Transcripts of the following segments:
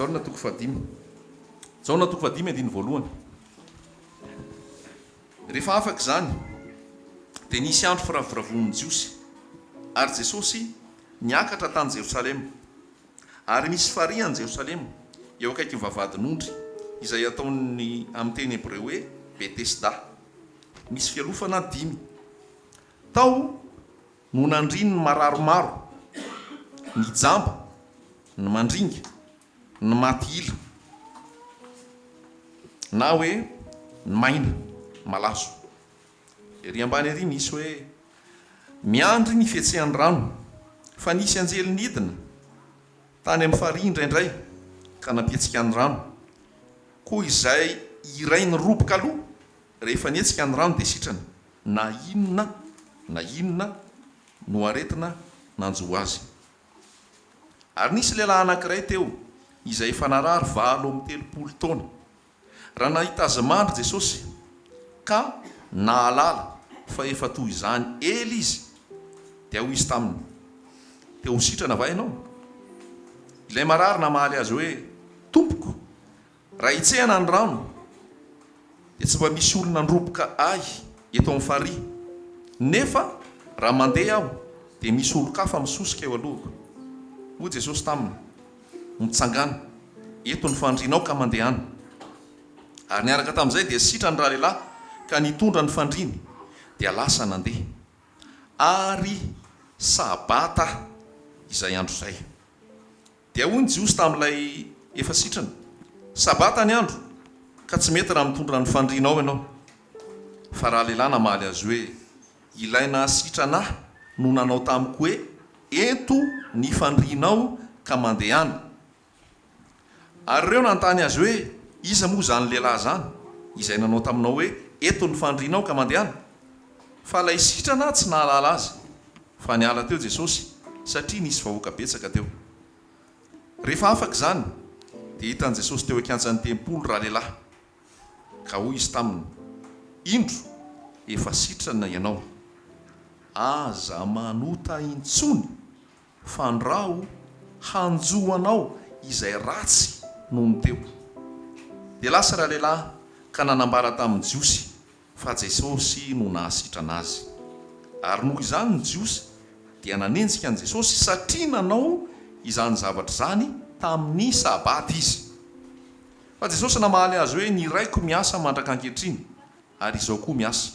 Jaona toko fahadimy. Jaona toko fahadimy andininy voalohany. Rehefa afaka izany, dia nisy andro firavoravoan'ny Jiosy, ary Jesosy niakatra tany Jerosalema. Ary misy farihy any Jerosalema, eo akaikin'ny vavahadin'ondry, izay ataon'ny amin'ny teny hebreo hoe Betesda. Misy fialofana dimy. Tao no nandriany ny marary maro, ny jamba, ny mandringa, ny maty ila, na hoe ny maina, malaso. Ery ambany ery misy hoe miandry ny fihetsehan'ny rano, fa nisy anjely nidina tany amin'ny farihy indraindray ka nampihetsika ny rano. Koa izay iray niroboka aloha rehefa nihetsika ny rano dia sitrana, na inona na inona no aretina nanjo azy. Ary nisy lehilahy anankiray teo izay efa narary 38 taona. Raha nahita azy mandry Jesosy ka nahalala fa efa toy izany ela izy, dia hoy Izy taminy, Te ho sitrana va ianao? Ilay marary namaly Azy hoe, Tompoko, raha hetsehana ny rano, dia tsy mba misy olona handroboka ahy eto amin'ny farihy, nefa raha mandeha aho, dia misy olon-kafa misosika eo alohako. Hoy Jesosy taminy, Mitsangàna, eto ny fandrianao ka mandehana. Ary niaraka tamin'izay dia sitrany ralehilahy ka nitondra ny fandriany, dia lasa nandeha. Ary Sabata izay andro izay. Dia hoy ny Jiosy tamin'ilay efa sitrana, Sabata ny andro, ka tsy mety raha mitondra ny fandrianao ianao. Fa ralehilahy namaly azy hoe, Ilay nahasitrana ahy no nanao tamiko hoe, Ento ny fandrianao ka mandehana. Ary ireo nanontany azy hoe, Iza moa izany lehilahy izany, izay nanao taminao hoe, Ento ny fandrianao ka mandehana? Fa ilay sitrana tsy nahalala azy, fa niala teo Jesosy, satria nisy vahoaka betsaka teo. Rehefa afaka izany, dia hitan'i Jesosy teo an-kianjan'ny tempoly ralehilahy. Ka hoy Izy taminy, Indro, efa sitrana ianao. Aza manota intsony, fandrao hanjo anao izay ratsy noho ny teo. Dia lasa ralehilahy ka nanambara tamin'ny Jiosy fa Jesosy no nahasitrana azy. Ary noho izany ny Jiosy dia nanenjika an'i Jesosy satria nanao izany zavatra izany tamin'ny Sabata Izy. Fa Jesosy namaly azy hoe, Ny Raiko miasa mandraka ankehitriny, ary Izaho koa miasa.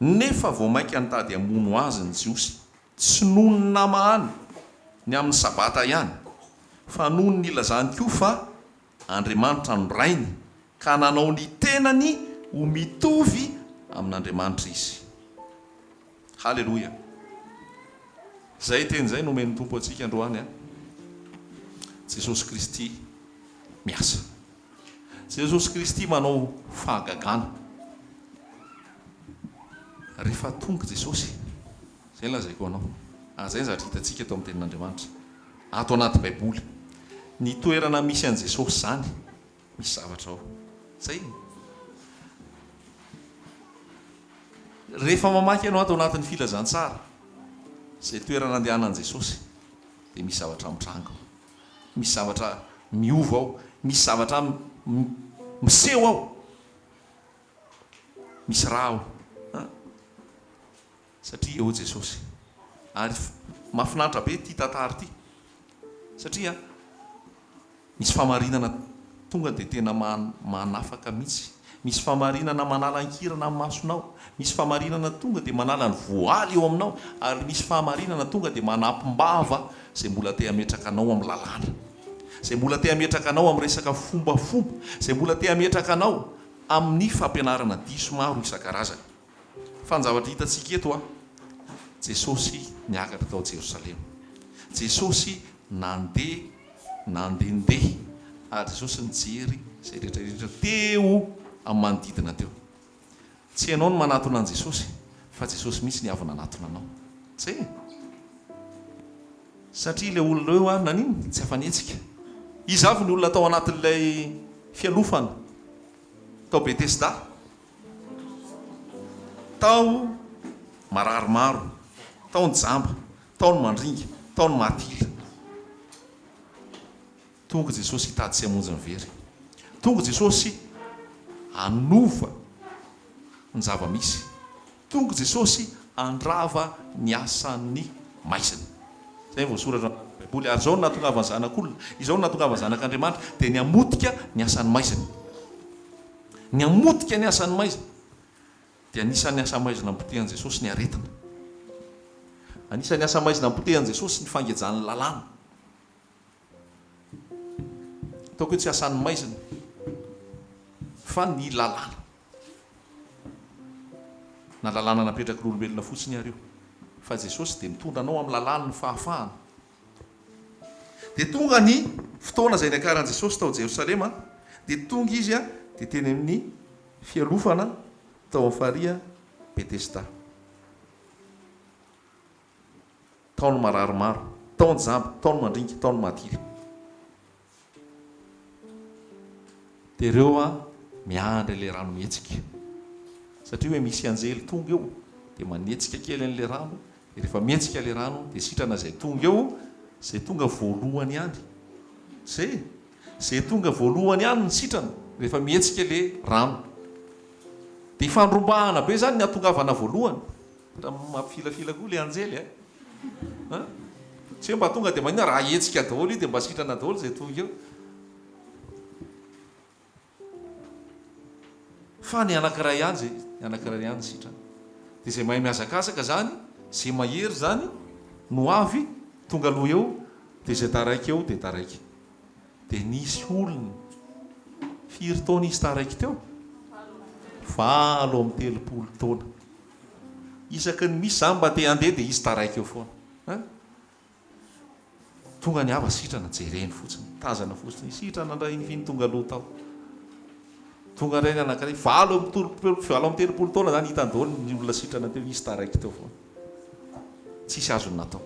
Nefa vao mainka nitady hamono Azy ny Jiosy, tsy noho ny namahany ny amin'ny Sabata ihany, fa noho ny nilazany koa fa Andriamanitra no Rainy, ka nanao ny tenany ho mitovy amin'Andriamanitra Izy. Haleloia! Izay teny izay nomen'ny Tompo antsika androany an! Jesosy Kristy miasa. Jesosy Kristy manao fahagagana. Rehefa tonga Jesosy, izay no lazaiko anao, ary izay ny zavatra hitantsika eto amin'ny tenin'Andriamanitra, ato anaty Baiboly, ny toerana misy an'i Jesosy izany, Misy zavatra ao. Zay. Rehefa mamaky ianao ato anatin'ny filazantsara, izay toerana andehanan'i Jesosy, dia misy zavatra mitranga ao. Misy zavatra miova ao. Misy zavatra miseho ao. Misy ra ao. Satria eo Jesosy. Ary mahafinaritra be ity tantara ity. Satria misy fahamarinana tonga dia tena manafaka mihitsy. Misy fahamarinana manala ankirana amin'ny masonao. Misy fahamarinana tonga dia manala ny voaly eo aminao. Ary misy fahamarinana tonga dia manampim-bava izay mbola te hametraka anao amin'ny lalàna. Izay mbola te hametraka anao amin'ny resaka fombafomba. Izay mbola te hametraka anao amin'ny fampianarana diso maro isan-karazany. Fa ny zavatra hitantsika eto an, Jesosy niakatra tao Jerosalema. Jesosy nandeha, nandehandeha, ary Jesosy nijery izay rehetra rehetra teo amin'ny manodidina teo. Tsy ianao no manatona an'i Jesosy, fa Jesosy mihitsy ny avy nanatona anao. Zay e! Satria ilay olona eo ary naninona? Tsy afa-nihetsika. Iza avy ny olona tao anatin'ilay fialofana tao Betesda? Tao marary maro, tao ny jamba, tao ny mandringa, tao ny maty ila. Tonga Jesosy hitady sy hamonjy ny very. Tonga Jesosy hanova ny zava-misy. Tonga Jesosy handrava ny asan'ny maizina. Izay no voasoratra ao anatin'ny Baiboly. Ary izao no nahatongavan'ny Zanak'olona, izao no nahatongavan'ny Zanak'Andriamanitra, dia ny hamotika ny asan'ny maizina. Ny hamotika ny asan'ny maizina. Dia anisan'ny asa maizina nopotehan'i Jesosy ny aretina. Anisan'ny asa maizina nopotehan'i Jesosy ny fangejan'ny lalàna. Ataoko hoe tsy asan'ny maizina fa ny lalàna. Na lalàna napetraky ny olombelona fotsiny ary io. Fa Jesosy dia mitondra anao amin'ny lalàn'ny fahafahana. Dia tonga ny fotoana izay niakaran'i Jesosy tao Jerosalema, dia tonga Izy dia teny amin'ny fialofana tao amin'ny farihy Betesda. Tao ny marary maro, tao ny jamba, tao ny mandringa, tao ny maty ila. Dia ireo an, miandry ilay rano mihetsika. Satria hoe misy anjely tonga eo, dia manetsika kely an'ilay rano, dia rehefa mihetsika ilay rano, dia sitrana izay tonga eo, izay tonga voalohany ihany. Izay e! Izay tonga voalohany ihany no sitrana, rehefa mihetsika ilay rano. Dia ifandrombahana be izany ny hahatongavana voalohany. Ohatran'ny mampifilafila koa ilay anjely a! An! Tsy hoe mba tonga dia maninona raha hetsika daholo io dia mba sitrana daholo izay tonga eo. Fa ny anankiray ihany izay, ny anankiray ihany sitrana. Dia izay mahay mihazakazaka izany, izay mahery izany no avy tonga aloha eo, dia izay taraiky eo dia taraiky. Dia nisy olona, firy taona izy taraiky teo? 38 taona. Isaky ny misy za mba te handeha dia izy taraiky eo foana. Hein? Tonga ny hava sitrana, jereny fotsiny, tazana fotsiny, sitrana indray iny f'iny tonga aloha tao. Tonga indray ny anankiray, 38 taona zany hitany daholo ny olona sitrana teo, izy taraiky teo foana. Tsisy azony natao.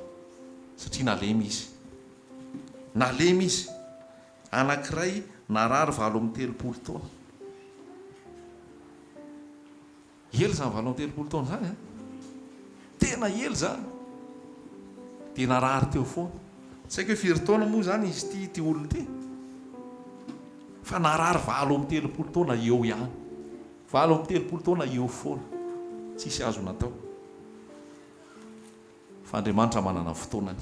Satria nalemy izy. Nalemy izy. Anankiray narary 38 taona. Ela izany 38 taona izany an! Tena ela izany! Dia narary teo foana. Tsy haiko hoe firy taona moa izany izy ity, ity olona ity. Fa narary 38 taona eo ihany. 38 taona eo foana. Tsisy azo natao. Fa Andriamanitra manana ny fotoanany.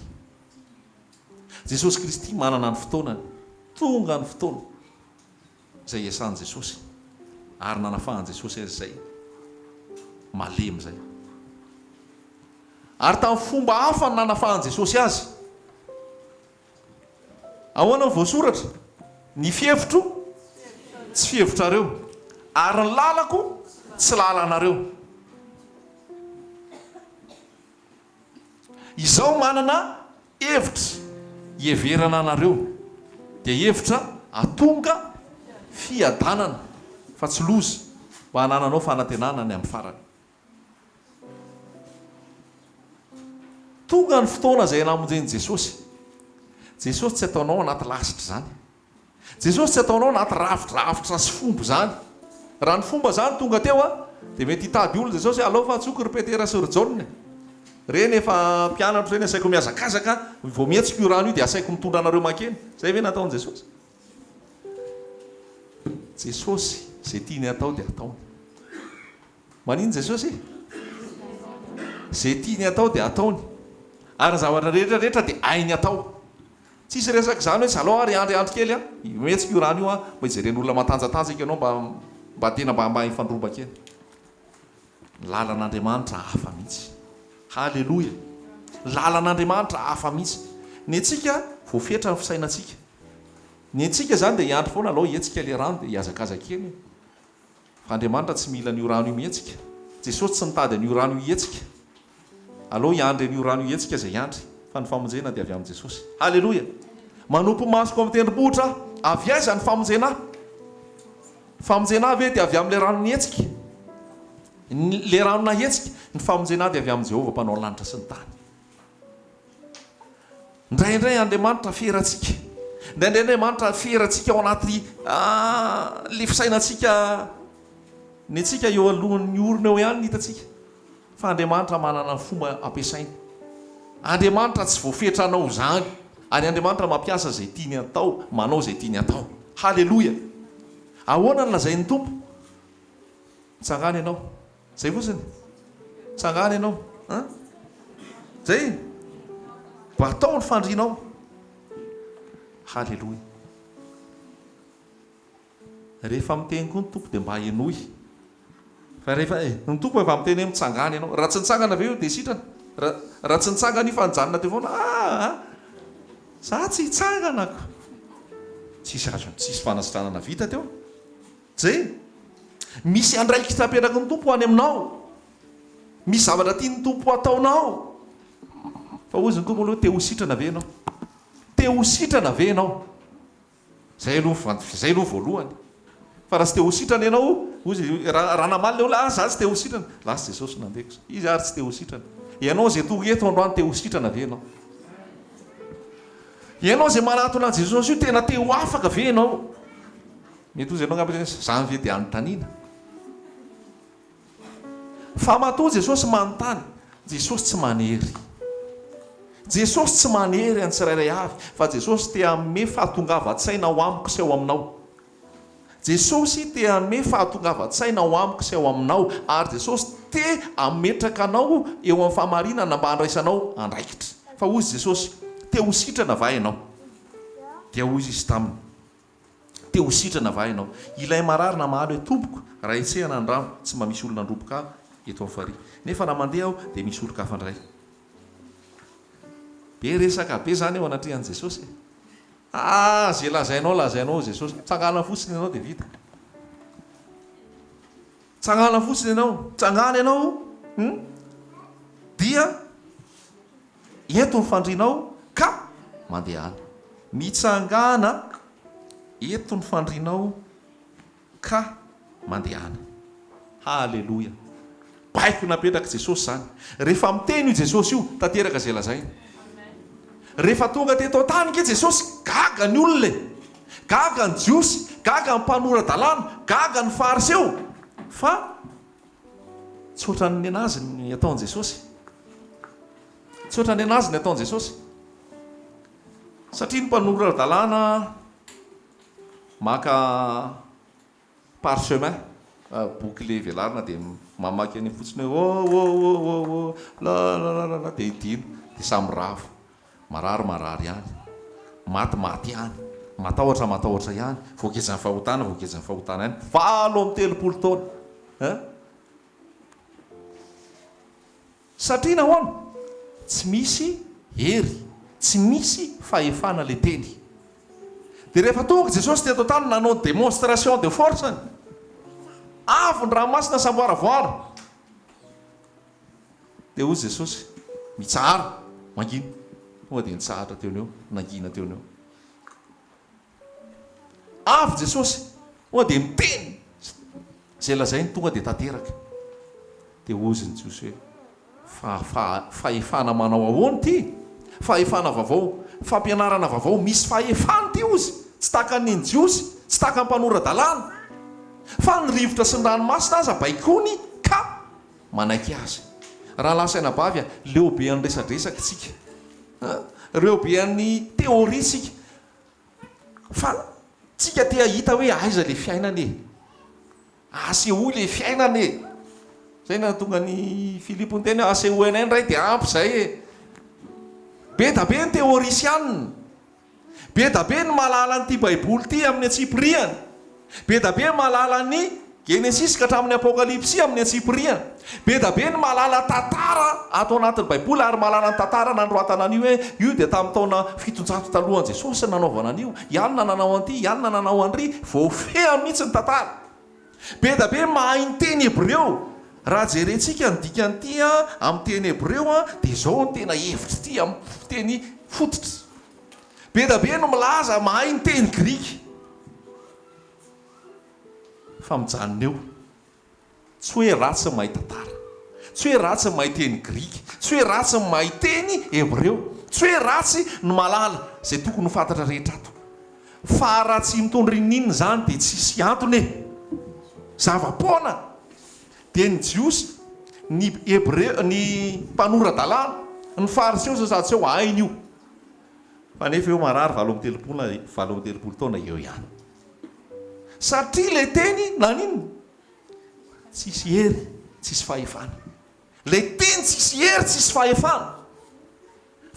Jesosy Kristy manana ny fotoanany. Tonga ny fotoana. Izay iasan'i Jesosy ary nanafahan'i Jesosy azy izay malemy izay. Ary tamin'ny fomba hafa no nanafahan'i Jesosy azy. Ahoana no voasoratra? Ny fihevitro tsy fihevitrareo, ary ny lalako tsy lalanareo. Izaho manana hevitra hiheverana anareo, dia hevitra hahatonga fiadanana fa tsy loza, mba hanananao fanantenana ny amin'ny farany. Tonga ny fotoana izay namonjen'i Jesosy. Jesosy tsy ataonao anaty lasitra izany. Jesosy tsy ataonao anaty rafidrafitra sy fomba izany. Raha ny fomba izany tonga teo a, dia mety hitady olona Jesosy hoe alao fa antsoiko ry Petera sy ry Jaona e. Ireny efa mpianatro ireny asaiko mihazakazaka, vao mihetsika io rano io dia asaiko mitondra anareo mankeny. Izay ve nataon'i Jesosy? Jesosy izay tiany hatao dia ataony. Maninona Jesosy e? Izay tiany hatao dia ataony. Ary ny zavatra rehetra rehetra dia hainy atao. Tsisy resaka izany hoe zalao ary andry andry kely an! Mihetsika io rano io an! Mba hijeren'olona matanjatanjaka ianao mba mba tena mba mba hifandrombaka eny. Ny lalan'Andriamanitra hafa mihitsy. Haleloia! Ny lalan'Andriamanitra hafa mihitsy. Ny antsika voafetra ny fisainantsika. Ny antsika izany dia hiandry foana alao hihetsika ilay rano dia hihazakazaka eny e. Fa Andriamanitra tsy mila an'io rano io mihetsika. Jesosy tsy nitady an'io rano io hihetsika. Aleo hiandry an'io rano io hihetsika izay hiandry, fa ny famonjena dia avy amin'i Jesosy. Haleloia! Manompo masoko amin'ny tendrombohitra aho. Avy aiza ny famonjena ahy? Ny famonjena ahy ve dia avy amin'ilay rano nihetsika? Ilay rano nahetsika? Ny famonjena ahy dia avy amin'i Jehovah Mpanao ny lanitra sy ny tany. Indraindray Andriamanitra ferantsika. Indraindray Andriamanitra ferantsika ao anaty ilay fisainantsika, ny antsika eo alohan'ny orona eo ihany ny hitantsika. Fa Andriamanitra manana ny fomba ampiasainy. Andriamanitra tsy voafetranao izany. Ary Andriamanitra mampiasa izay tiany atao, manao izay tiany atao. Haleloia! Ahoana no lazain'ny Tompo? Mitsangàna ianao. Izay fotsiny. Mitsangàna ianao. An? Izay. Batao ny fandrianao. Haleloia. Rehefa miteny koa ny Tompo dia mba henoy. Fa rehefa e, ny Tompo efa miteny hoe mitsangàna ianao. Raha tsy nitsangana ve io dia sitrana? Raha, raha tsy nitsangana io fa nijanona teo foana, aa, za tsy hitsangana ko. Tsisy azony, tsisy fanasitranana vita teo. Zay. Misy andraikitra apetraky ny Tompo any aminao. Misy zavatra tian'ny Tompo hataonao. Fa hozy ny Tompo aloha, te ho sitrana ve ianao? Te ho sitrana ve ianao? Zay aloha ny zay aloha voalohany. Fa raha tsy te ho sitrana ianao, hoy izy, raha raha namaly ilay olona, ah za tsy te ho sitrana. Lasa Jesosy nandeha kosa. Izy ary tsy te ho sitrana. Ianao izay tonga eto androany te ho sitrana ve ianao? Ianao izay manatona an'i Jesosy io tena te ho afaka ve ianao? Mety hozy ianao angamba hoe zany ve dia anontaniana? Fa matoa Jesosy manontany, Jesosy tsy manery. Jesosy tsy manery an'ny tsirairay avy, fa Jesosy te hanome fahatongavan-tsaina ao amiko sy ao aminao. Jesosy te hanome fahatongavan-tsaina ao amiko sy ao aminao, ary Jesosy te hametraka anao eo amin'ny fahamarinana mba handraisanao andraikitra. Fa hoy Jesosy, Te ho sitrana va ianao? Dia hoy Izy taminy, Te ho sitrana va ianao? Ilay marary namaly hoe, Tompoko, raha hetsehana ny rano, tsy mba misy olona handroboka ahy eto amin'ny farihy. Nefa raha mandeha aho, dia misy olon-kafa indray. Be resaka be izany eo anatrehan'i Jesosy e! Ah, izay lazainao, lazainao, hoy Jesosy. Tsangana fotsiny ianao dia vita. Tsangana fotsiny ianao. Tsangana ianao, hum, dia Ento ny fandrianao ka mandehana. Mitsangàna, ento ny fandrianao ka mandehana. Haleloia! Baiko napetrak'i Jesosy izany. Rehefa miteny io Jesosy io, tanteraka izay lazainy. Rehefa tonga teto an-tany ange Jesosy, gaga ny olona e! Gaga ny Jiosy, gaga ny mpanora-dalàna, gaga ny Fariseo, fa Tsy ohatran'ny nenazy ny ataon'i Jesosy. Tsy ohatran'ny nenazy ny ataon'i Jesosy. Satria ny mpanora-dalàna maka parchemin, boky le velarina dia mamaky an'iny fotsiny hoe oh oh oh oh oh la la la la la dia hidino dia samy rava. Marary marary ihany, maty maty ihany, matahotra matahotra ihany, voagejan'ny fahotana voagejan'ny fahotana ihany, 38 taona hein! Satria nahoana? Tsy misy hery, tsy misy fahefana le teny. Dia rehefa tonga Jesosy teto an-tany nanao ny démonstration de force-ny, avy ny ranomasina samboaravoara, Dia hoy Jesosy, Mitsahara! Mangina! Tonga dia nitsahatra teo no eo, nangina teo no eo. Avy Jesosy, tonga dia miteny izay lazainy tonga dia tanteraka. Dia hozy ny Jiosy hoe, Fa, fa, fahefana manao ahoana ity? Fahefana vaovao, fampianarana vaovao, misy fahefana ity hozy, tsy takan'ny ny Jiosy, tsy takan'ny mpanora-dalàna. Fa ny rivotra sy ny ranomasina aza baikoiny ka manaiky azy. Rahalahy sy anabavy a, leo be an'ny resadresaka tsika a, reo be an'ny théorie tsika, fa tsika te hahita hoe aiza le fiainana e, asehoy le fiainana e, zay nahatonga an'i Filipo niteny hoe asehoy anay ny Ray dia ampy zay e, be da be ny théoriciana. Be da be ny mahalala an'ity Baiboly ity amin'ny antsipiriany. Be da be ny mahalala ny Genesisy ka hatramin'ny Apokalypsy amin'ny antsipiriany. Be da be ny mahalala tantara ato anatin'ny Baiboly ary mahalala ny tantara nanoratana an'io hoe io dia tamin'ny taona 700 talohan'i Jesosy no nanaovana an'io, i alina nanao an'ity, i alina nanao an'ry, voafehy mihitsy ny tantara. Be da be mahay ny teny hebreo. Raha jerentsika ny dikan'ity amin'ny teny hebreo dia izao no tena hevitr'ity amin'ny fiteny fototra. Be da be no milaza mahay ny teny grika. Fa mijanona eo. Tsy hoe ratsy ny mahay tantara. Tsy hoe ratsy ny mahay teny grika. Tsy hoe ratsy ny mahay teny hebreo. Tsy hoe ratsy ny mahalala izay tokony ho fantatra rehetra ato. Fa raha tsy mitondra inon'inona izany dia tsisy antony e! Zava-poana! Dia ny Jiosy, ny Hebreo, ny mpanora-dalàna, ny Fariseo sy ny Sadoseo hainy io. Fa nefa eo marary 38 38 taona eo ihany. Satria ilay teny naninona? Tsisy hery, tsisy fahefana. Ilay teny tsisy hery, tsisy fahefana.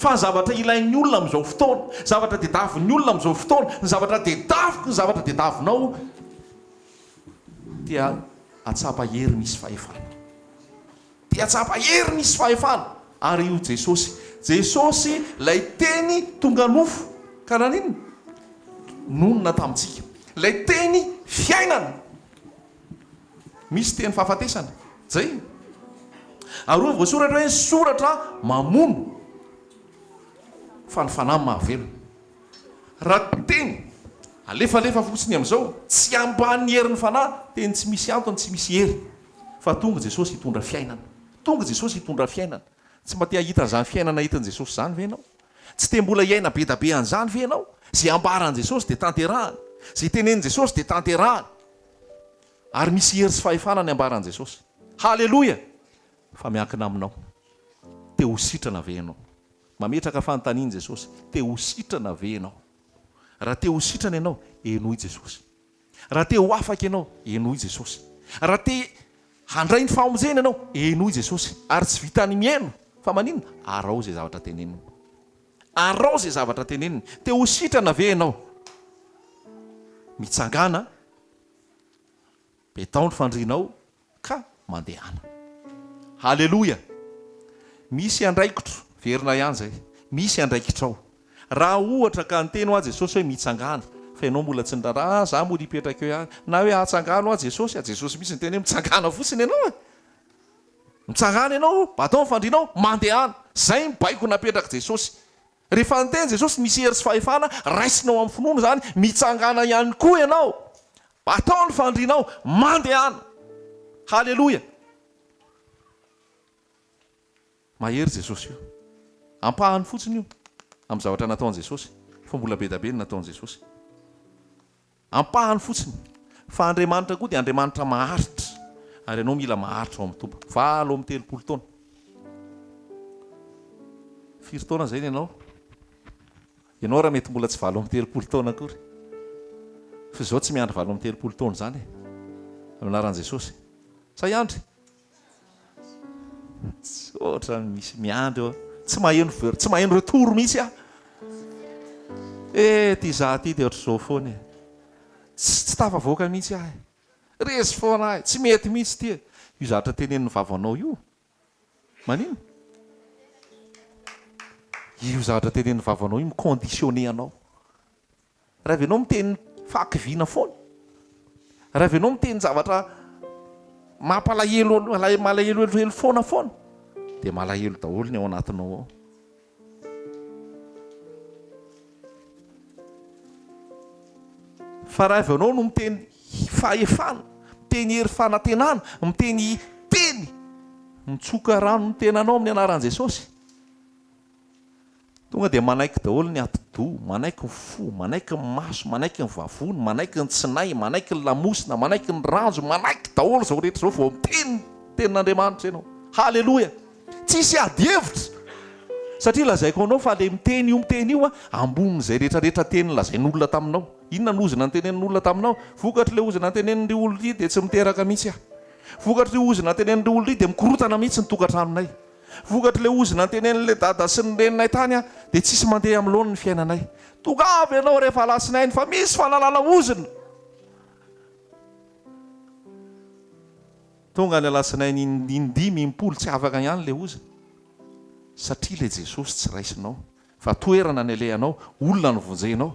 Fa ny zavatra ilain'ny olona amin'izao fotoana, zavatra dedavin'ny olona amin'izao fotoana, ny zavatra dedaviko, ny zavatra dedavinao dia hatsapa hery misy fahefana. Dia hatsapa hery misy fahefana. Ary io Jesosy. Jesosy ilay Teny tonga nofo. Ka naninona? Nonina tamintsika. Ilay Teny fiainana. Misy teny fahafatesana. Zay. Ary hoy voasoratra hoe ny soratra mamono fa ny fanahy mahavelona. Raha teny alefalefa fotsiny amin'izao, tsy ambany herin'ny fanahy, teny tsy misy antony, tsy misy hery. Fa tonga Jesosy hitondra fiainana. Tonga Jesosy hitondra fiainana. Tsy mba te hahita an'izany fiainana entin'i Jesosy izany ve ianao? Tsy te mbola hiaina bedabe an'izany ve ianao? Izay ambaran'i Jesosy dia tanterahany. Izay tenenin'i Jesosy dia tanterahany. Ary misy hery sy fahefana ny ambaran'i Jesosy. Haleloia! Fa miankina aminao. Te ho sitrana ve ianao? Mametraka fanontaniana Jesosy, te ho sitrana ve ianao? Raha te ho sitrana ianao, henoy Jesosy. Raha te ho afaka ianao, henoy Jesosy. Raha te handray ny famonjena ianao, henoy Jesosy. Ary tsy vitan'ny mihaino, fa maninona? Araho izay zavatra teneniny. Araho izay zavatra teneniny. Te ho sitrana ve ianao? Mitsangàna. Betao ny fandrianao ka mandehana. Haleloia! Misy andraikitro, verina ihany izay, misy andraikitrao. Raha ohatra ka niteny hoa Jesosy hoe mitsangàna, fa ianao mbola tsy niraharaha, ah za mbola hipetraka eo ihany, na hoe atsangano hoa Jesosy, ah Jesosy mihitsy niteny hoe mitsangàna fotsiny ianao e! Mitsangàna ianao, batao ny fandrianao, mandehana. Izay ny baiko napetrak'i Jesosy. Rehefa niteny Jesosy, misy hery sy fahefana, raisinao amin'ny finoana izany, mitsangàna ihany koa ianao, atao ny fandrianao, mandehana. Haleloia! Mahery Jesosy io. Ampahany fotsiny io amin'ny zavatra nataon'i Jesosy, fa mbola be dia be ny nataon'i Jesosy. Ampahany fotsiny. Fa Andriamanitra koa dia Andriamanitra maharitra. Ary ianao mila maharitra ao amin'ny Tompo. 38 taona. Firy taona izay ny anao? Ianao raha mety mbola tsy 38 taona akory. Fa izao tsy miandry 38 taona izany e. Amin'ny anaran'i Jesosy. Sa hiandry? Tsy ohatran'ny misy miandry eo. Tsy maheno ver, tsy maheno retour mihitsy aho. Eh, ty za ty dia ohatr'izao foana e. Tsy tsy tafavoaka mihitsy aho e. Resy foana aho e. Tsy mety mihitsy ty e. Io zavatra tenenin'ny vavanao io, maninona? Io zavatra tenenin'ny vavanao io mi-conditionner anao. Raha avy ianao miteny fahakiviana foana, raha avy ianao miteny zavatra mampalahelo malahelohelohelo foana foana, dia malahelo daholo ny ao anatinao ao. Fa raha avy ianao no miteny fahefana, miteny hery fanantenana, miteny teny mitsoka rano ny tenanao amin'ny anaran'i Jesosy, Tonga dia manaiky daholo ny atidoha, manaiky ny fo, manaiky ny maso, manaiky ny vavony, manaiky ny tsinay, manaiky ny lamosina, manaiky ny ranjo, manaiky daholo izao rehetra izao vao miteny ny tenin'Andriamanitra ianao. Haleloia! Tsisy ady hevitra! Satria lazaiko anao fa le miteny io miteny io ambonin'izay rehetra rehetra teny lazain'olona taminao. Inona no ozona notenenin'olona taminao? Vokatr'ilay ozona notenenin'ry olona ity dia tsy miteraka mihitsy aho. Vokatr'io ozona notenenin'ry olona ity dia mikorotana mihitsy ny tokantranonay. Vokatr'ilay ozona notenenin'ilay dada sy ny reninay tany aho dia tsisy mandeha amin'ny laoniny ny fiainanay. Tongava ianao rehefa alatsinainy fa misy fanalana ozona. Tonga ny alatsinainy indimy impolo tsy afaka ihany ilay ozona satria ilay Jesosy tsy raisinao fa toerana ny alehanao, olona no vonjenao.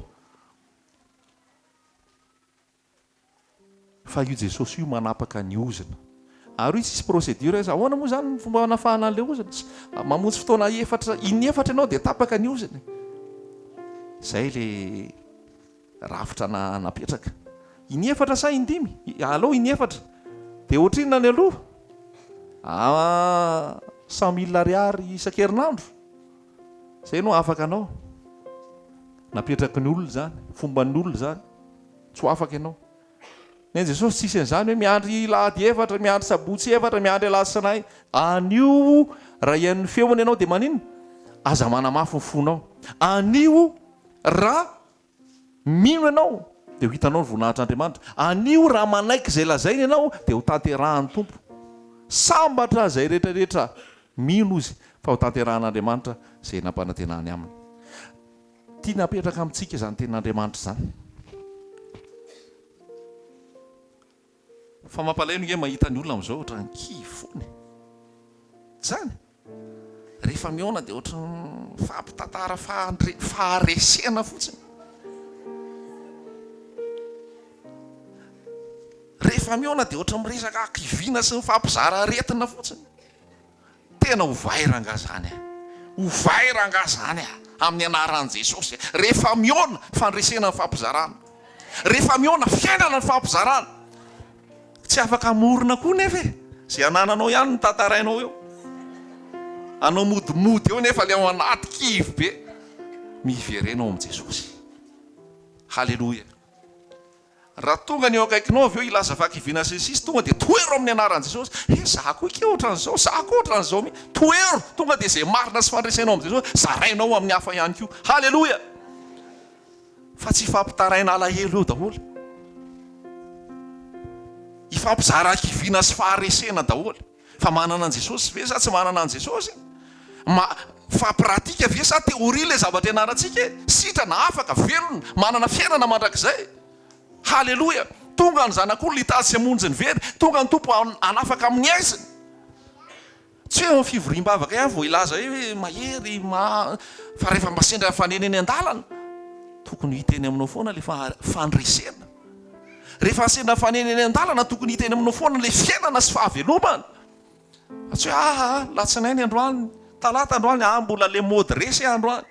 Fa io Jesosy io manapaka ny ozona. Ary io tsisy procédure aiza. Ahoana moa izany ny fomba hanafahana an'ilay ozona? Mamonjy fotoana efatra, inefatra ianao dia tapaka ny ozona. Izay ilay rafitra napetraka. Inefatra sa indimy? Aleo inefatra. Dia ohatrinona ny aloha? Ah, 100 000 ariary isan-kerinandro. Izay no afaka anao. Napetraky ny olona izany, fomban'ny olona izany. Tsy ho afaka ianao. Ny an'i Jesosy tsisy an'izany hoe miandry lahady efatra, miandry sabotsy efatra, miandry alatsinainy. Anio raha hihaino ny feony ianao dia maninona? Aza manamafy ny fonao. Anio. Raha mino ianao dia ho hitanao ny voninahitr'Andriamanitra. Anio raha manaiky izay lazainy ianao dia ho tanterahan'ny Tompo. Sambatra izay rehetra rehetra mino izy fa ho tanterahan'Andriamanitra izay nampanantenany aminy. Tiany hapetraka amintsika izany tenin'Andriamanitra izany. Fa mampalahelo nge mahita ny olona amin'izao ohatran'ny kivy foana e. Tsy izany? Rehefa mihaona dia ohatran'ny mifampitantara faharesena fotsiny. Rehefa mihaona dia ohatran'ny miresaka hakiviana sy mifampizara aretina fotsiny. Tena ovay rangah zany a! Ovay rangah zany a! Amin'ny anaran'i Jesosy a! Rehefa mihaona, fandresena ny fampizarana. Rehefa mihaona, fiainana ny fampizarana. Tsy afaka hamorona koa nefa e! Izay anananao ihany no tantarainao eo. Anao modimody eo nefa le ao anaty kivy be. Miverena ao amin'i Jesosy. Haleloia. Raha tonga ny eo akaikinao avy eo hilaza fahakiviana sy ny sisa tonga dia tohero amin'ny anaran'i Jesosy, he za koa ike ohatran'izao, za koa ohatran'izao mihitsy, tohero, tonga dia izay marina sy fandresenao amin'i Jesosy zarainao amin'ny hafa ihany koa, haleloia! Fa tsy hifampitaraina alahelo eo daholo, hifampizara hakiviana sy faharesena daholo. Fa manana an'i Jesosy ve sa tsy manana an'i Jesosy? Ma, fa pratique ve sa théorie ilay zavatra ianarantsika e? Sitrana, afaka, velona, manana fiainana mandrakizay. Haleloia! Tonga ny Zanak'olona hitady sy hamonjy ny very, tonga ny Tompo hanafaka amin'ny aizina. Tsy hoe amin'ny fivoriam-bavaka ihany vao hilaza hoe mahery, ma, fa rehefa mba sendra mifanena eny an-dalana, tokony hita eny aminao foana ilay fandresena. Rehefa sendra mifanena eny an-dalana tokony hita eny aminao foana ilay fiainana sy fahavelomana. Fa tsy hoe aa latsinainy androany, talata androany, aa mbola le mode resy aho androany,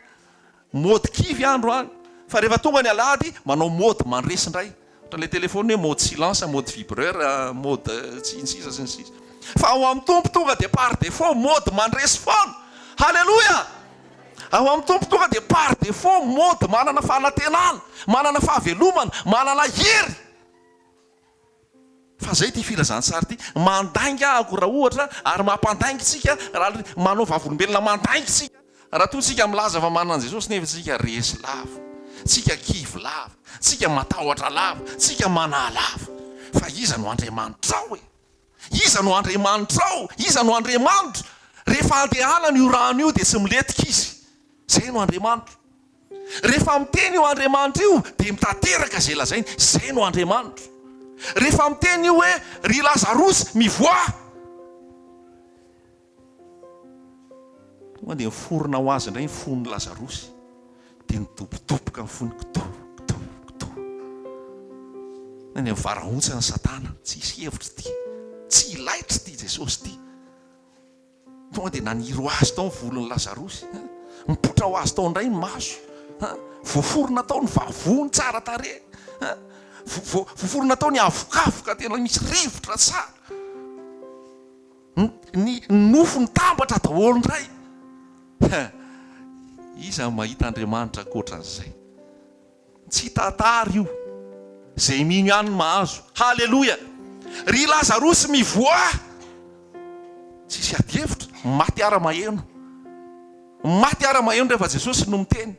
mode kivy aho androany. Fa rehefa tonga ny alahady manao mode mandresy indray. Ohatran'ilay telephone hoe mode silence, mode vibreur, mode sy ny sisa sy ny sisa. Fa ao amin'ny Tompo tonga dia par défaut mode mandresy foana. Haleloia! Ao amin'ny Tompo tonga dia par défaut mode manana fanantenana, manana fahavelomana, manana hery. Fa zay ity filazantsara ity, mandainga ako raha ohatra ary mampandainga tsika raha manao vavolombelona mandainga tsika raha toa tsika milaza fa manana an'i Jesosy nefa tsika resy lava, tsika kivy lava, tsika matahotra lava, tsika manahy lava. Fa iza no Andriamanitrao e? Iza no Andriamanitrao? Iza no Andriamanitro? Rehefa andehanana io rano io dia tsy milentika izy. Izay no Andriamanitro. Rehefa miteny io Andriamanitra io dia mitanteraka izay lazainy. Izay no Andriamanitro. Rehefa miteny io hoe ry Lazarosy mivoaha! Tonga dia niforona ho azy indray ny fon'i Lazarosy. Dia nidobodoboka ny fony, kdo, kdo, kdo. Dia nivarahontsana Satana, tsy hisy hevitra ity, tsy hilaitra ity Jesosy ity. Tonga dia naniry ho azy tao ny volon'i Lazarosy. Nipoitra ho azy tao indray ny maso. Voaforona tao ny vavony tsara tarehy. Voaforona tao ny avokavoka tena misy rivotra tsara. Ny nofo nitambatra daholo indray. Iza no mahita Andriamanitra ankoatran'izay? Tsy tantara io. Izay mino ihany no mahazo. Haleloia! Ry Lazarosy mivoaha! Tsisy ady hevitra, maty ara maheno. Maty ara maheno rehefa Jesosy no miteny.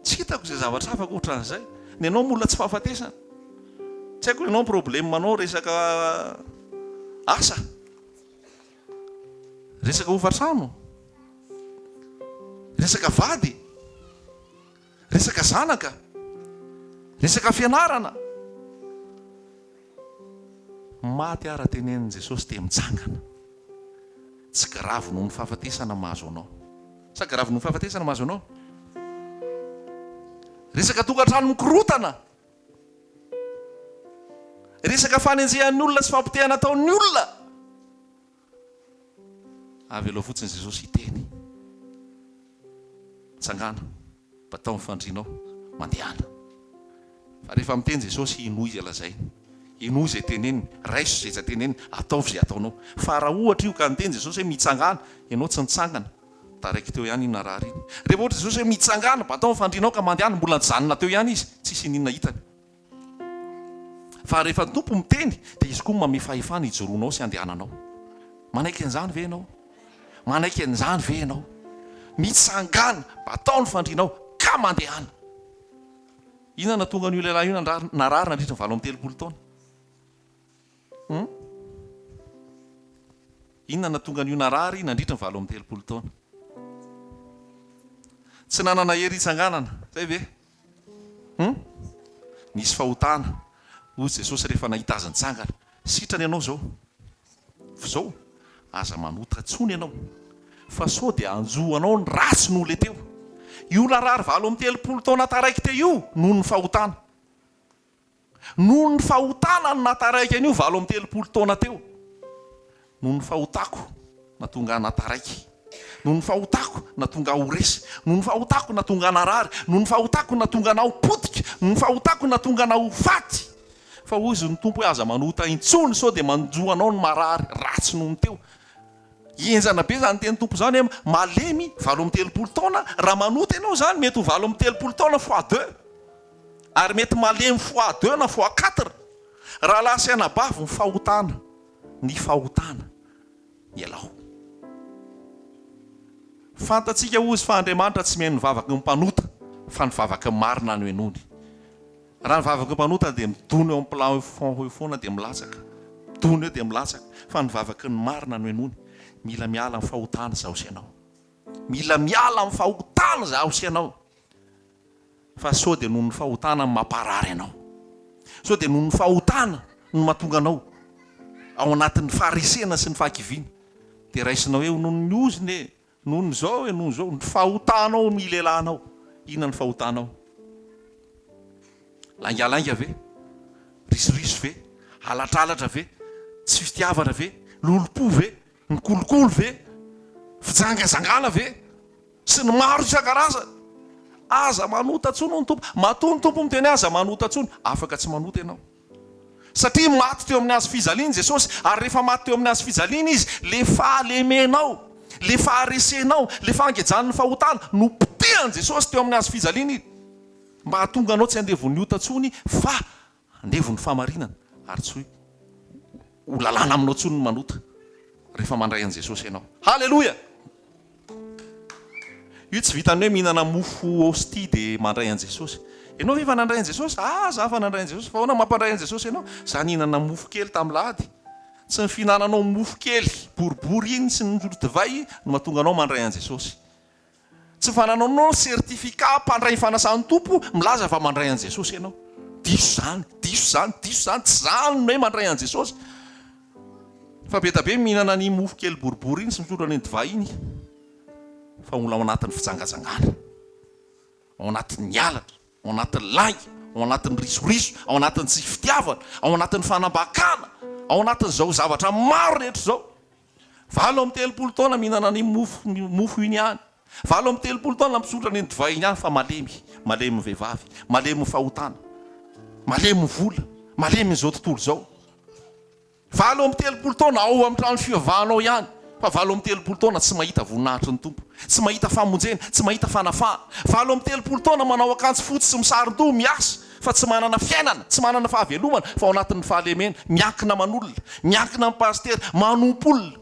Tsy hitako izay zavatra hafa ankoatran'izay. Ny anao mbola tsy fahafatesana. Tsy haiko ny anao problème anao resaka asa. Resaka hofantrano. Resaka vady. Resaka zanaka. Resaka fianarana. Maty ara tenenin'i Jesosy dia mitsangana. Tsy grave noho ny fahafatesana mahazo anao. Sa grave noho ny fahafatesana mahazo anao? Resaka tokantrano mikorotana. Resaka fanenjehan'ny olona sy fampotehana ataon'ny olona. Avelao fotsiny Jesosy hiteny. Mitsangàna, batao ny fandrianao, mandehana. Fa rehefa miteny Jesosy, hinoy izay lazainy. Henoy izay teneniny, raiso izay teneniny, ataovy izay ataonao. Fa raha ohatra io ka niteny Jesosy hoe mitsangàna, ianao tsy nitsangana, taraiky teo ihany iny narary iny. Rehefa ohatra Jesosy hoe mitsangàna, batao ny fandrianao ka mandehana, mbola nijanona teo ihany izy, tsisy ininona hitany. Fa rehefa ny Tompo miteny dia Izy koa manome fahefana hijoroanao sy handehananao. Manaiky an'izany ve ianao? Manaiky an'izany ve ianao? Mitsangàna, batao ny fandrianao, ka mandehana. Inona no nahatonga an'io lehilahy io narary nandritra ny 38 taona? Hum? Inona no nahatonga an'io narary nandritra ny 38 taona? Tsy nanana hery hitsanganana, zay ve? Hum? Nisy fahotana, hoy Jesosy rehefa nahita azy nitsangana. Sitrana ianao izao. Fa izao, aza manota intsony ianao, fa sao dia hanjo anao ny ratsy noho ilay teo. Io narary 38 taona taraiky teo io noho ny fahotana. Noho ny fahotana no nahataraiky an'io 38 taona teo. Noho ny fahotako nahatonga ahy nahataraiky. Noho ny fahotako nahatonga ahy ho resy. Noho ny fahotako nahatonga ahy narary. Noho ny fahotako nahatonga anah ho potika. Noho ny fahotako nahatonga anah ho faty. Fa hoy izy ny Tompo hoe aza manota intsony sao dia manjo anao ny marary ratsy noho ny teo. Henjana be izany tenin'ny Tompo izany hoe malemy 38 taona, raha manota ianao izany mety ho 38 taona fois deux. Ary mety malemy fois deux na fois quatre. Rahalahy sy anabavy ny fahotana, ny fahotana. Ialao. Fantatsika hozy fa Andriamanitra tsy mihaino ny vavaky ny mpanota fa ny vavaky ny marina no henoiny. Raha ny vavaky ny mpanota dia midona eo amin'ny plafond eo foana dia milatsaka, midona eo dia milatsaka, fa ny vavaky ny marina no henoiny. Mila miala amin'ny fahotana izaho sy ianao. Mila miala amin'ny fahotana izaho sy ianao. Fa sao dia noho ny fahotana no mamparary anao? Sao dia noho ny fahotana no mahatonga anao ao anatin'ny faharesena sy ny fahakiviana? Dia raisinao hoe noho ny ozona e, noho ny izao e, noho ny izao. Ny fahotanao no ilelanao. Inona ny fahotanao? Laingalainga ve? Risoriso ve? Halatralatra ve? Tsy fitiavana ve? Lolompo ve? Ny kolikoly ve? Fijangajangana ve? Sy ny maro isan-karazany. Aza manota intsony hoy ny Tompo. Matoa ny Tompo miteny hoe aza manota intsony, afaka tsy manota ianao. Satria maty teo amin'ny hazo fijaliana Jesosy, ary rehefa maty teo amin'ny hazo fijaliana Izy, le fahalemenao, le faharesenao, le fangejan'ny fahotana, nopotehan'i Jesosy teo amin'ny hazo fijaliana iny, mba hahatonga anao tsy handevon'ny ota intsony fa Andevo ny fahamarinana ary tsy ho lalàna aminao intsony ny manota rehefa mandray an'i Jesosy ianao. Haleloia! Io tsy vitan'ny hoe mihinana mofo hostie dia mandray an'i Jesosy. Ianao ve efa nandray an'i Jesosy? Ah, za efa nandray an'i Jesosy. Fa ahoana mampandray an'i Jesosy ianao? Za nihinana mofo kely tamin'ny lahady. Tsy ny fihinananao mofo kely boribory iny sy ny divay no mahatonga anao mandray an'i Jesosy. Tsy fanananao certificat mpandray ny fanasan'ny Tompo milaza fa mandray an'i Jesosy ianao. Diso izany, diso izany, diso izany, tsy izany ny hoe mandray an'i Jesosy. Fa be dia be mihinana an'iny mofo kely boribory iny sy misotro an'iny divay iny fa mbola ao anatin'ny fijangajangana, ao anatin'ny halatra, ao anatin'ny lainga, ao anatin'ny risoriso, ao anatin'ny tsy fitiavana, ao anatin'ny fanambakana, ao anatin'izao zavatra maro rehetra izao. 38 taona mihinana an'iny mofo mofo iny ihany. 38 taona misotro an'iny divay iny ihany fa malemy. Malemy ny vehivavy. Malemy ny fahotana. Malemy ny vola. Malemy izao tontolo izao. 38 taona ao amin'ny trano fivavahana ao ihany fa 38 taona tsy mahita voninahitry ny Tompo. Tsy mahita famonjena. Tsy mahita fanafahana. 38 taona manao akanjo fotsy sy misaron-doha miasa fa tsy manana fiainana, tsy manana fahavelomana fa ao anatin'ny fahalemena, miankina aman'olona, miankina amin'ny pasitera, manompo olona.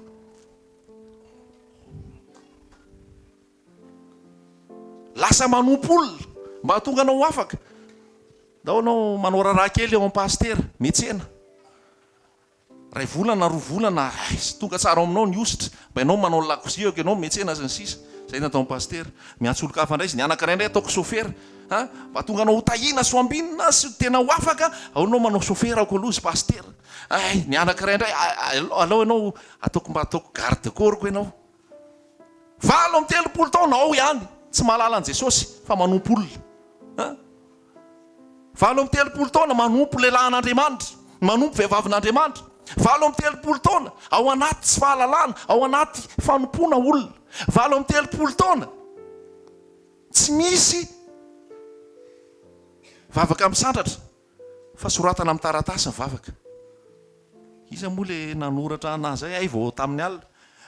Lasa manompo olona mba hahatonga anao ho afaka. Ndao ianao manao raharaha kely eo amin'ny pasitera, miantsena. Iray volana, roa volana, aiz, tonga tsara ao aminao ny hosotra, mba ianao manao ny lakozia eo, ianao miantsena sy ny sisa, izay no ataon'ny pasitera, miantso olon-kafa indray izy, ny anankiray indray ataoko sôfera, an, mba tonga anao ho tahiana sy ho ambinina sy tena ho afaka, ao ianao manao sôfera aoko aloha izy pasitera, ay, ny anankiray indray, alao ianao ataoko mba ataoko garde corps-ko ianao, 38 taona ao ihany, tsy mahalala an'i Jesosy fa manompo olona, an. 38 taona manompo lehilahin'Andriamanitra, manompo vehivavin'Andriamanitra. 38 taona ao anaty tsy fahalalana, ao anaty fanompoana olona. 38 taona tsy misy vavaka misandratra fa soratana amin'ny taratasy ny vavaka. Iza moa le nanoratra anah zay hay vao tamin'ny alina.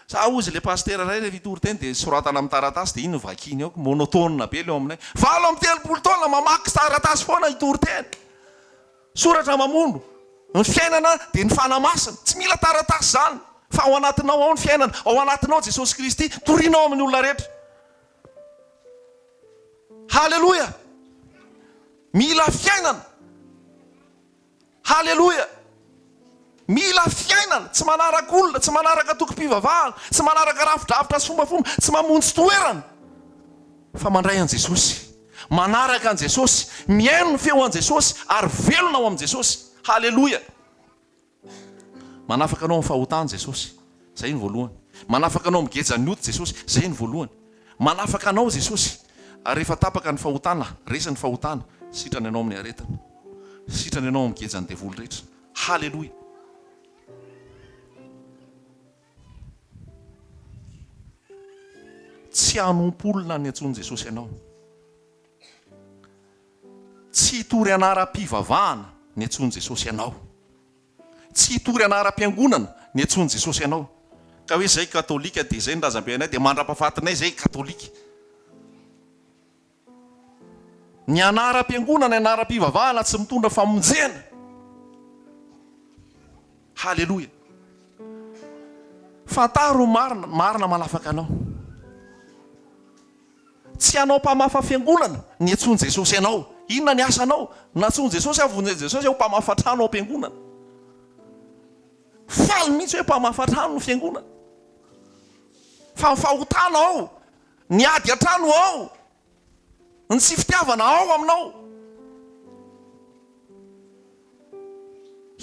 Za hozy le pasitera ray rehefa hitory teny dia soratana amin'ny taratasy dia iny no vakiany ao, monotone be le ao aminay. 38 taona mamaky taratasy foana hitory teny. Soratra mamono. Ny fiainana dia ny fanahy masina. Tsy mila taratasy zany fa ao anatinao ao ny fiainana, ao anatinao Jesosy Kristy, torianao amin'ny olona rehetra. Haleloia! Mila fiainana. Haleloia! Mila fiainana, tsy manaraka olona, tsy manaraka antokom-pivavahana, tsy manaraka rafidrafitra sy fombafomba, tsy mamonjy toerana, fa mandray an'i Jesosy, manaraka an'i Jesosy, mihaino ny feo an'i Jesosy ary velona ao amin'i Jesosy. Haleloia! Manafaka anao amin'ny fahotana Jesosy. Izay no voalohany. Manafaka anao amin'ny gejan'ny ota Jesosy. Izay no voalohany. Manafaka anao Jesosy. Ary rehefa tapaka ny fahotana, resy ny fahotana, sitrana ianao amin'ny aretina. Sitrana ianao amin'ny gejan'ny devoly rehetra. Haleloia! Tsy hanompo olona ny antsoin'i Jesosy anao. Tsy hitory anaram-pivavahana ny antsoin'i Jesosy anao. Tsy hitory anaram-piangonana ny antsoin'i Jesosy anao. Ka hoe izay katolika dia izay ny razambe anay dia mandra-pahafatinay izay katolika. Ny anaram-piangonana, ny anaram-pivavahana tsy mitondra famonjena. Haleloia. Fantaro ny marina, ny marina manafaka anao. Tsy hanao mpamafa fiangonana niantsoan'i Jesosy anao. Inona ny asanao? Nantsoin'i Jesosy aho, vonjen'i Jesosy aho ho mpamafa trano ao am-piangonana. Faly mihitsy hoe mpamafa trano ny fiangonana. Fa ny fahotana ao, ny ady an-trano ao, ny tsy fitiavana ao aminao.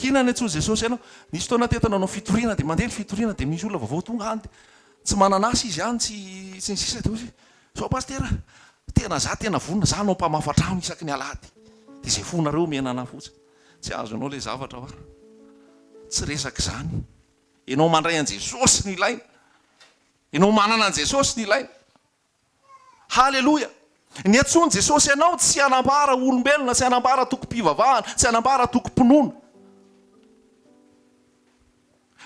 Inona niantsoan'i Jesosy anao? Nisy fotoana teto nanao fitoriana dia mandeha ny fitoriana dia misy olona vaovao tonga any dia tsy manana asa izy any tsy sy ny sisa dia hoy izy zao pasitera tena za tena vonona za hanao mpamafa trano isaky ny alahady dia izay fonareo omena anah fotsiny. Tsy azonao ilay zavatra hoa. Tsy resaka izany. Ianao mandray an'i Jesosy no ilaina. Ianao manana an'i Jesosy no ilaina. Haleloia! Niantsoan'i Jesosy anao tsy hanambara olombelona, tsy hanambara tokom-pivavahana, tsy hanambara tokom-pinoana.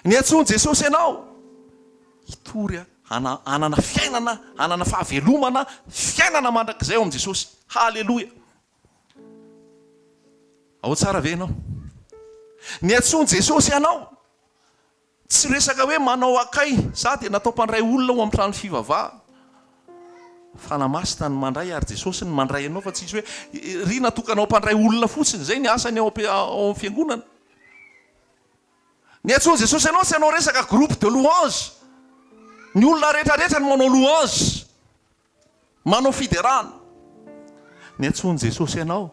Niantsoan'i Jesosy anao hitory hanana fiainana, hanana fahavelomana, fiainana mandrakizay ao amin'i Jesosy. Haleloia! Ao tsara ve ianao? Niantsoan'i Jesosy anao Tsy resaka hoe manao akay za dia natao mpandray olona ao amin'ny trano fivavahana. Fanahy Masina no mandray ary Jesosy no mandray anao fa tsisy hoe ry natokana ho mpandray olona fotsiny izay ny asany ao amin'ny fiangonana. Ny antsoin'i Jesosy anao tsy hanao resaka groupe de louange. Ny olona rehetra rehetra no manao louange. Manao fiderana. Ny antsoin'i Jesosy anao,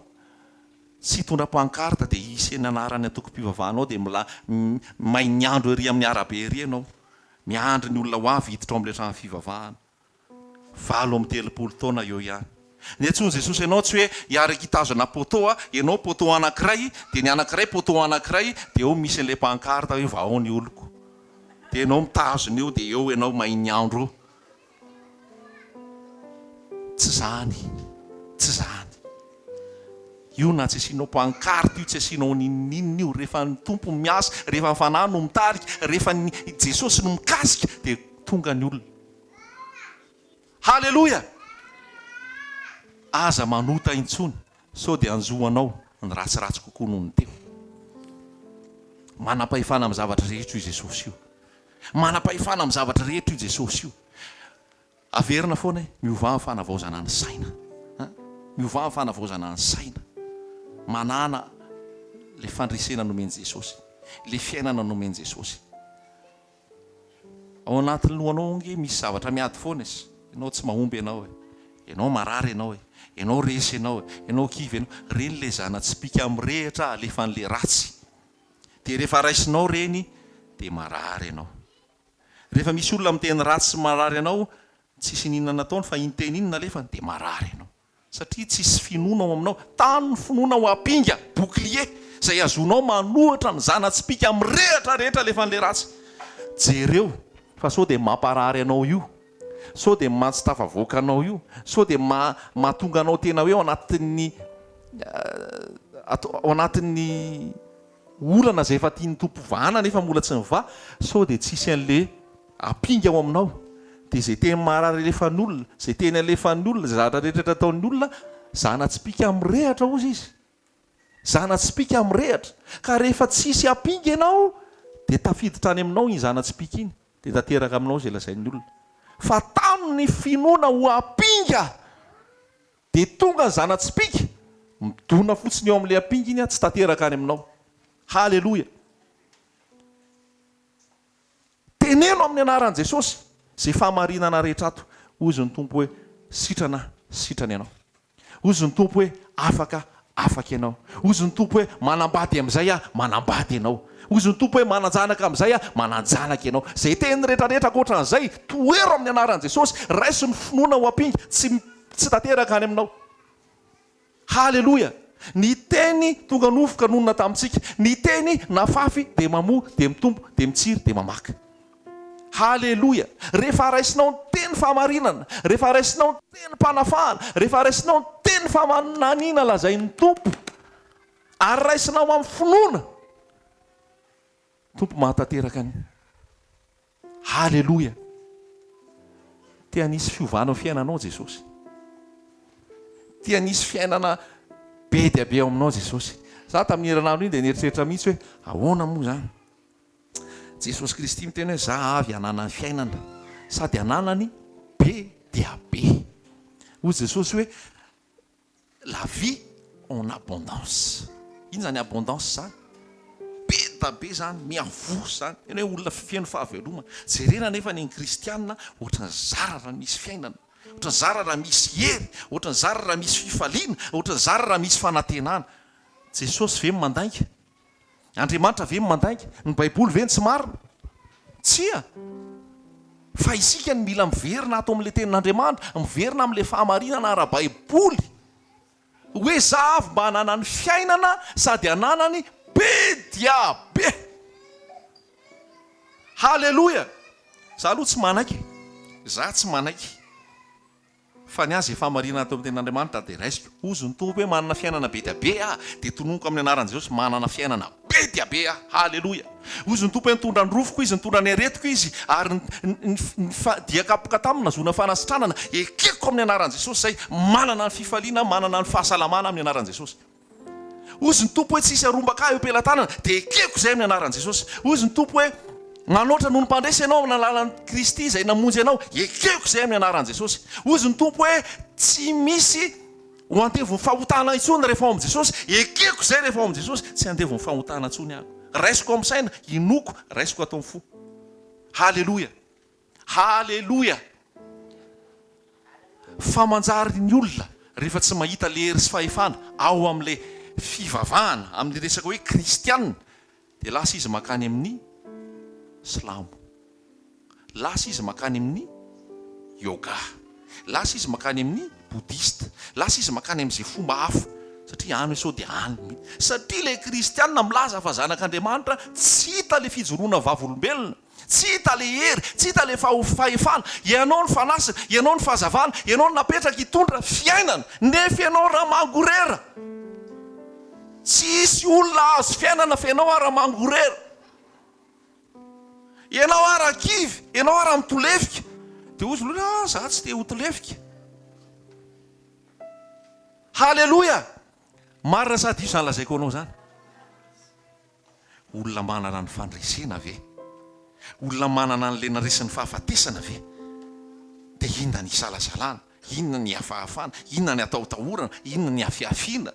tsy hitondra pancarte dia hisy ny anaran'ny antokom-pivavahanao dia mila may ny andro ery amin'ny arabe ery ianao, miandry ny olona ho avy hiditra ao amin'ilay trano fivavahana. 38 taona eo ihany. Ny antsoin'i Jesosy anao tsy hoe hiaraka hitazona poteau a, ianao poteau anankiray dia ny anankiray poteau anankiray dia eo misy an'ilay pancarte hoe vahao ny oloko. Dia ianao mitazona eo dia eo ianao may ny andro eo. Tsy zany, tsy zany. Io na tsy asianao pancarte io, tsy asianao n'inon'inona io, rehefa ny Tompo miasa, rehefa ny Fanahy no mitarika, rehefa ny Jesosy no mikasika dia tonga ny olona. Haleloia! Aza manota intsony sao dia hanjo anao ny ratsiratsy kokoa noho ny teo. Manam-pahefana amin'ny zavatra rehetra io Jesosy io. Manam-pahefana amin'ny zavatra rehetra io Jesosy io. Averina foana e, miovà amin'ny fanavaozana ny saina. An! Miovà amin'ny fanavaozana ny saina. Manàna ilay fandresena nomen'i Jesosy, ilay fiainana nomen'i Jesosy. Ao anatin'ny lohanao ange misy zavatra miady foana e. Ianao tsy mahomby ianao e. Ianao marary ianao e. Ianao resy ianao e. Ianao kivy ianao. Ireny ilay zana-tsipìka mirehitra alefan'ilay ratsy. Dia rehefa raisinao ireny dia marary ianao. Rehefa misy olona miteny ratsy sy marary anao, tsisy n'inona nataony fa iny teny iny nalefany dia marary ianao. Satria tsisy finoana ao aminao. Tano ny finoana ho ampinga, bouclier, izay azonao manohitra ny zana-tsipìka mirehatra rehetra alefan'ilay ratsy. Jereo fa sao dia mamparary anao io, sao dia maha-tsy tafavoaka anao io, sao dia mahatonga anao tena hoe ao anatin'ny ao anatin'ny olana izay efa tian'ny Tompo hovahana nefa mbola tsy nivaha, sao dia tsisy an'le ampinga ao aminao, dia izay teny maharary alefan'ny olona, izay teny alefan'ny olona, izay zavatra rehetra ataon'ny olona, zana-tsipìka mirehatra hozy izy. Zana-tsipìka mirehatra. Ka rehefa tsisy ampinga ianao, dia tafiditra any aminao iny zana-tsipìka iny, dia tanteraka aminao izay lazain'ny olona. Fa tano ny finoana ho ampinga! Dia tonga ny zana-tsipìka, Midona fotsiny eo amin'ilay ampinga iny tsy tanteraka any aminao. Haleloia! Teneno amin'ny anaran'i Jesosy izay fahamarinana rehetra ato. Hozy ny Tompo hoe, Sitrana, sitrana ianao. Hozy ny Tompo hoe, Afaka, afaka ianao. Hozy ny Tompo hoe, Manambady amin'izay aho, manambady ianao. Hozy ny Tompo hoe, Manan-janaka amin'izay aho, manan-janaka ianao. Izay teny rehetra rehetra ankoatran'izay, tohero amin'ny anaran'i Jesosy, raiso ny finoana ho ampinga, tsy, tsy tanteraka any aminao. Haleloia! Ny Teny tonga nofo ka nonina tamintsika. Ny Teny nafafy dia mamoa, dia mitombo, dia mitsiry, dia mamaka. Haleloia! Rehefa raisinao ny Teny fahamarinana, rehefa raisinao ny Tenim-panafahana, rehefa raisinao ny Teny famananiana lazain'ny Tompo, ary raisinao amin'ny finoana, Tompo mahatanteraka ny. Haleloia! Te hanisy fiovana ao fiainanao Jesosy. Te hanisy fiainana be dia be ao aminao Jesosy. Za tamin'ny herinandro iny dia nieritreritra mihitsy hoe ahoana moa izany? Jesosy Kristy miteny hoe za avy hananany fiainana sady hananany be dia be. Hoy Jesosy hoe La vie en abondance. Inona izany abondance izany? Be da be izany, miavosa izany. Tena hoe olona feno fahavelomana. Jerena anefa ny kristiana ohatran'ny zara raha misy fiainana, ohatran'ny zara raha misy hery, ohatran'ny zara raha misy fifaliana, ohatran'ny zara raha misy fanantenana. Jesosy ve mandainga? Andriamanitra ve no mandainga? Ny Baiboly ve no tsy marina? Tsia! Fa isika no mila miverina ato amin'ilay Tenin'Andriamanitra, miverina amin'ilay fahamarinana ara-baiboly, hoe za avy mba hananany fiainana sady hananany be dia be! Haleloia! Za aloha tsy manaiky e! Za tsy manaiky. Fa ny ahy izay fahamarinana ato amin'ny tenin'Andriamanitra dia raisiko. Hozy ny Tompo hoe manana fiainana be dia be aho, dia tononiko amin'ny anaran'i Jesosy, manana fiainana be dia be aho. Haleloia! Hozy ny Tompo hoe nitondra ny rofiko Izy, nitondra ny aretiko Izy, ary ny ny dia kapoka taminy nahazoana fanasitranana. Ekeko amin'ny anaran'i Jesosy izay, manana ny fifaliana, manana ny fahasalamana amin'ny anaran'i Jesosy. Hozy ny Tompo hoe tsy hisy harombaka ahy eo am-pelatanana, dia ekeko izay amin'ny anaran'i Jesosy. Hozy ny Tompo hoe manoatra noho ny mpandresy ianao amin'ny alalan'i Kristy izay namonjy anao, ekeko izay amin'ny anaran'i Jesosy. Hozy ny Tompo hoe tsy misy ho andevon'ny fahotana intsony rehefa ao amin'i Jesosy, ekeko izay rehefa ao amin'i Jesosy, tsy andevon'ny fahotana intsony aho. Raisiko amin'ny saina, inoako, raisiko ato amin'ny fo. Haleloia! Haleloia! Fa manjary ny olona rehefa tsy mahita le hery sy fahefana ao amin'ilay fivavahana, amin'ny resaka hoe kristiana, dia lasa izy mankany amin'ny silamo. Lasa izy mankany amin'ny yoga. Lasa izy mankany amin'ny boudhiste. Lasa izy mankany amin'izay fomba hafa. Satria any hoe sao dia any. Satria ilay kristiana milaza fa zanak'Andriamanitra, tsy hita ilay fijoroana vavolombelona. Tsy hita le hery, tsy hita le fahefana, ianao no fanasina, ianao no fahazavana, ianao no napetraka hitondra fiainana, nefa ianao raha mangorera. Tsy hisy olona hahazo fiainana fa ianao ara mangorera. Ianao ara kivy, ianao ara mitolefika. Dia hozy ny olona, ah za tsy te ho tolefika. Haleloia! Marina sa diso izany lazaiko anao izany? Olona manana ny fandresena ve? Olona manana an'ilay naresin'ny fahafatesana ve? Dia inona ny hisalasalana? Inona ny hihafahafana? Inona ny hatahotahorana? Inona ny hafiafiana?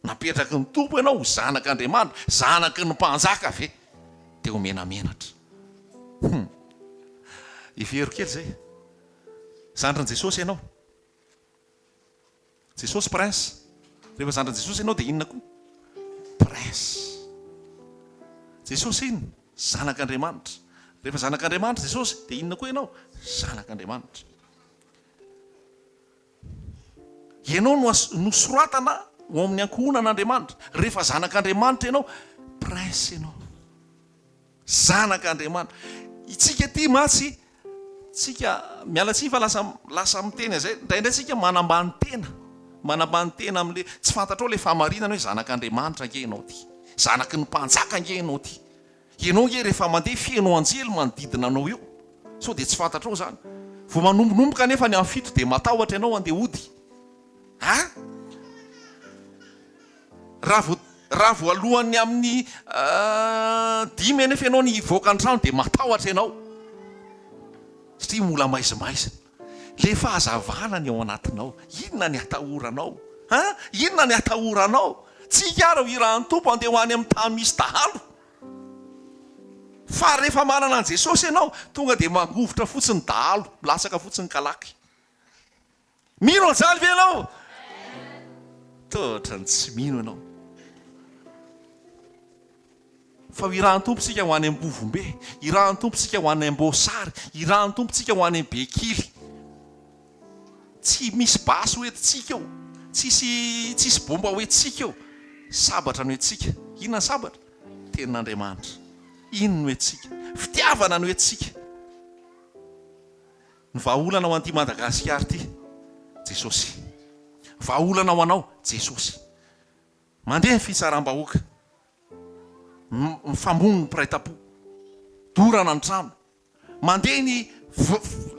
Napetraky ny Tompo ianao ho zanak'Andriamanitra, zanaky ny mpanjaka ve? Dia ho menamenatra. Hum. Hevero kely izay. Zandrin'i Jesosy ianao. Jesosy prince. Rehefa zandrin'i Jesosy ianao dia inona koa? Prince. Jesosy inona? Zanak'Andriamanitra. Rehefa zanak'Andriamanitra Jesosy dia inona koa ianao? Zanak'Andriamanitra. Ianao no nosoratana ho amin'ny ankohonan'Andriamanitra. Rehefa zanak'Andriamanitra ianao, prince ianao. Zanak'Andriamanitra. Itsika aty mantsy, tsika, miala tsiny fa lasa, lasa miteny an'izay, indraindray tsika manambany tena, manambany tena amin'le, tsy fantatrao le fahamarinana hoe zanak'Andriamanitra ange ianao ity, zanaky ny mpanjaka ange ianao ity, ianao ange rehefa mandeha feno anjely manodidina anao eo, sao dia tsy fantatrao izany, vao manombonomboka anefa ny amin'ny fito dia matahotra ianao handeha hody, a! Raha vao raha vao alohan'ny amin'ny dimy anefa ianao ny hivoaka ny trano dia matahotra ianao satria mbola maizimaizina. Ilay fahazavana ny ao anatinao, inona ny atahoranao? An? Inona ny atahoranao? Tsika ary ho irahan'ny Tompo handeha ho any amin'ny tany misy dahalo. Fa rehefa manana an'i Jesosy ianao, tonga dia mangovitra fotsiny dahalo, milatsaka fotsiny kalaky. Mino an'izany ve ianao? Toa ohatran'ny tsy mino ianao. Fa ho irahan'ny Tompo isika ho any Ambovombe, irahan'ny Tompo isika ho any Amboasary, irahan'ny Tompo isika ho any Bekily. Tsy misy basy ho entintsika eo, tsisy tsisy bomba ho entintsika eo. Sabatra no entintsika. Inona ny sabatra? Tenin'Andriamanitra. Iny no entintsika. Fitiavana no entintsika. Ny vahaolana ho an'ity Madagasikara ity, Jesosy. Vahaolana ho anao, Jesosy. Mandeha ny fitsaram-bahoaka. Mifamono ny mpiray tampo. Dorana ny trano. Mandeha ny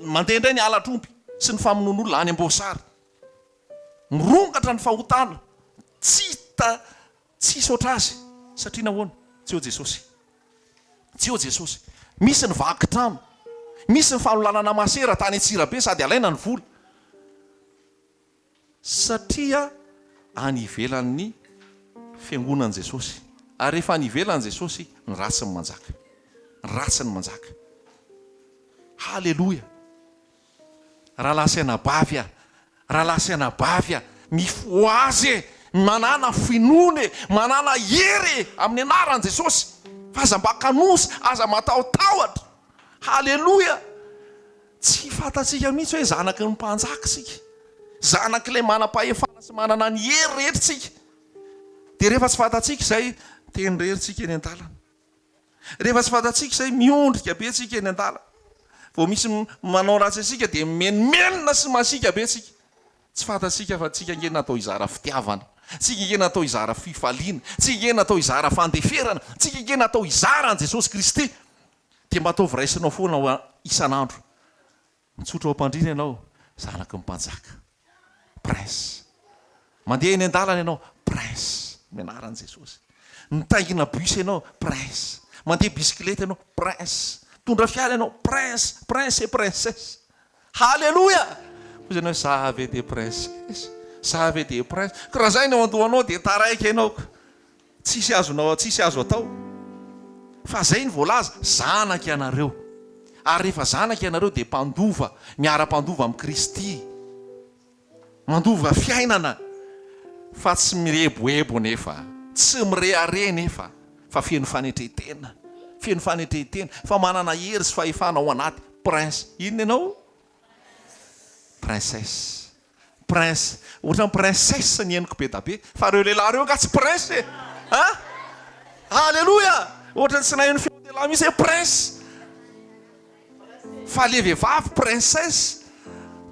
mandeha indray ny halatr'omby sy ny famonoan'olona any Amboasary. Mirongatra ny fahotana. Tsy hita tsisy ohatr'azy. Satria nahoana? Tsy eo Jesosy. Tsy eo Jesosy. Misy ny vaky trano. Misy ny fanolanana masera tany Antsirabe sady alaina ny vola. Satria any ivelan'ny fiangonan'i Jesosy. Ary rehefa any ivelan'i Jesosy, ny ratsy no manjaka. Ny ratsy no manjaka. Haleloia! Rahalahy sy anabavy a! Rahalahy sy anabavy a! Mifohaza e! Manàna finoana e! Manàna hery e! Amin'ny anaran'i Jesosy! Fa aza mba kanosa, aza matahotahotra! Haleloia! Tsy fantatsika mihitsy hoe zanaky ny mpanjaka isika. Zanak'ilay manam-pahefana sy manana ny hery rehetra isika. Dia rehefa tsy fantatsika izay, miteny irery isika eny an-dalana. Rehefa tsy fantatsika izay, miondrika be isika eny an-dalana. Vao misy manao ratsy antsika dia mimenomenona sy masiaka be isika. Tsy fantatsika fa tsika ange natao hizara fitiavana, tsika ange natao hizara fifaliana, tsika ange natao hizara fandeferana, tsika ange natao hizara an'i Jesosy Kristy. Dia mba ataovy raisinao foana ho isan'andro. Mitsotra ao am-pandriana ianao, zanaky ny mpanjaka. Prince. Mandeha eny an-dalana ianao, prince. Amin'ny anaran'i Jesosy. Mitaingina bus ianao, prince. Mandeha bisikileta ianao, prince. Mitondra fiara ianao, prince, prince et princesse. Haleloia! Hoy ianao hoe, za ve dia princesse? Za ve dia prince? Ka raha zay ny ao an-dohanao dia taraiky ianao ka. Tsisy azonao tsisy azo atao. Fa zay ny voalaza, zanaka ianareo. Ary rehefa zanaka ianareo dia mpandova, miara-mpandova amin'i Kristy. Mandova fiainana. Fa tsy mireboebo nefa, tsy mirehareha nefa, fa feno fanetren-tena. Feno fanetren-tena, fa manana hery sy fahefana ao anaty. Prince. Inona ianao? Princesse. Prince. Ohatran'ny princesse ny henoko be da be. Fa ireo lehilahy ireo angaha tsy prince e? An? Aleloia! Ohatran'ny tsy naheno feon-dehilahy mihitsy hoe prince. Fa le vehivavy princesse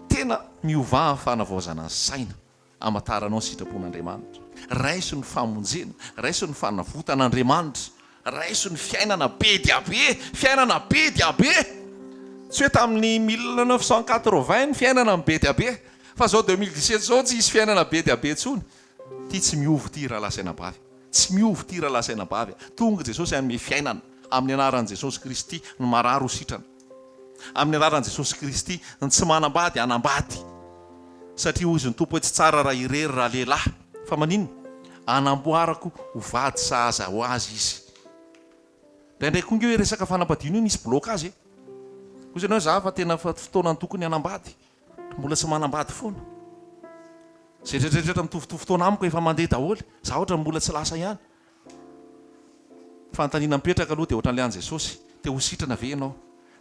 tena miovà amin'ny fanavaozana ny saina. Hamantaranao ny sitrapon'Andriamanitra. Raiso ny famonjena, raiso ny fanavotan'Andriamanitra, raiso ny fiainana be dia be, fiainana be dia be! Tsy hoe tamin'ny 1980 ny fiainana no be dia be, fa izao 2017 izao tsy hisy fiainana be dia be intsony. Ity tsy miova ity rahalahy sy anabavy. Tsy miova ity rahalahy sy anabavy a. Tonga Jesosy hanome fiainana. Amin'ny anaran'i Jesosy Kristy ny marary ho sitrana. Amin'ny anaran'i Jesosy Kristy, ny tsy manambady hanambady. Satria hoy izy ny Tompo hoe tsy tsara raha irery ralehilahy. Fa maninona? Anamboarako ho vady sahaza ho azy izy. Indraindray koa nge hoe resaka fanambadiana io misy blocage e. Hoy izy ianao hoe za fa tena fotoana tokony hanambady. Mbola tsy manambady foana. Izay rehetrarehetra mitovitovy taona amiko efa mandeha daholo. Za ohatran'ny mbola tsy lasa ihany. Fanontaniana mipetraka aloha dia ohatran'ilay an'i Jesosy, te ho sitrana ve ianao?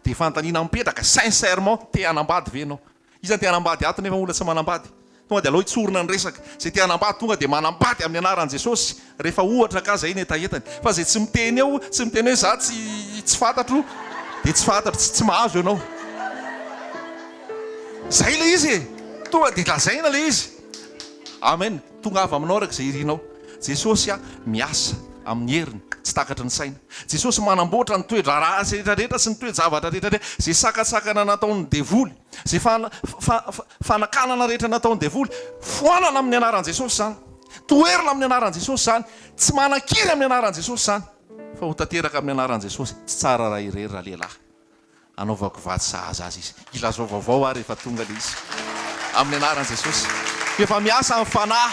Dia fanontaniana mipetraka sincèrement, te hanambady ve ianao? Iza no te hanambady ato nefa mbola tsy manambady? Tonga dia aleo hitsorina ny resaka. Izay te hanambady tonga dia manambady amin'ny anaran'i Jesosy rehefa ohatra ka izay ny hetahetany. Fa izay tsy miteny eo, tsy miteny hoe za tsy tsy fantatro dia tsy fantatro, tsy tsy mahazo ianao. Izay ilay izy e! Tonga dia lazaina ilay izy. Amen. Tongava aminao araka izay irinao. Jesosy a, miasa amin'ny heriny tsy takatry ny saina. Jesosy manamboatra ny toe-draharaha rehetra rehetra sy ny toe-javatra rehetra rehetra, izay sakantsakana nataon'ny devoly, izay fanakanana rehetra nataon'ny devoly, foanana amin'ny anaran'i Jesosy izany. Toherina amin'ny anaran'i Jesosy izany. Tsy manan-kery amin'ny anaran'i Jesosy izany. Fa ho tanteraka amin'ny anaran'i Jesosy. Tsy tsara raha irery ralehilahy. Anaovako vatsy sahaza azy izy. Ilazao vaovao aho rehefa tonga ilay izy. Amin'ny anaran'i Jesosy. Efa miasa ny fanahy,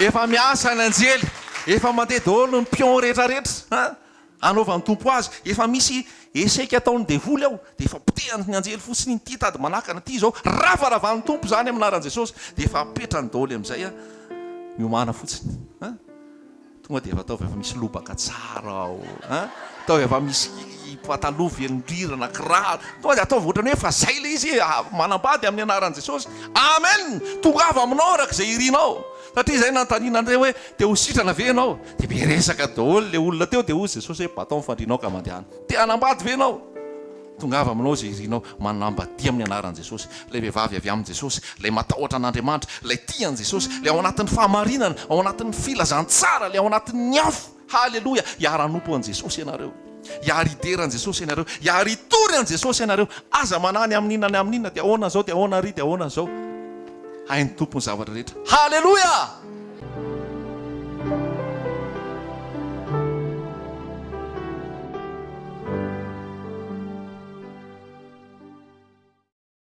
efa miasa ny anjely, efa mandeha daholo ny pion rehetra rehetra an! Anaovan'ny Tompo azy, efa misy échec ataon'ny devoly ao, dia efa potehan'ny anjely fotsiny iny, ity tady manakana, ity izao, ravaravan'ny Tompo izany amin'ny anaran'i Jesosy, dia efa apetrany daholo amin'izay an! Miomàna fotsiny an! Tonga dia efa ataovy efa misy lobaka tsara ao an! Ataovy efa misy pataloha velondrirana, kiraro, tonga dia ataovy ohatran'ny hoe efa zay ilay izy e! Manambady amin'ny anaran'i Jesosy. Amen! Tongava aminao araka izay irinao. Satria izay nanontaniana an'ireo hoe te ho sitrana ve ianao? Dia be resaka daholo ilay olona teo dia hoy Jesosy hoe batao ny fandrianao ka mandehana. Te hanambady ve ianao? Tongava aminao izay irinao, manambadia amin'ny anaran'i Jesosy. Ilay vehivavy avy amin'i Jesosy, ilay matahotra an'Andriamanitra, ilay tia an'i Jesosy, ilay ao anatin'ny fahamarinana, ao anatin'ny filazantsara, ilay ao anatin'ny afo. Haleloia! Hiara-hanompo an'i Jesosy ianareo. Hiara-hidera an'i Jesosy ianareo. Hiara-hitory an'i Jesosy ianareo. Aza manahy ny amin'inona ny amin'inona, dia ahoana izao, dia ahoana ary, dia ahoana izao. Hain'ny Tompo ny zavatra rehetra. Haleloia!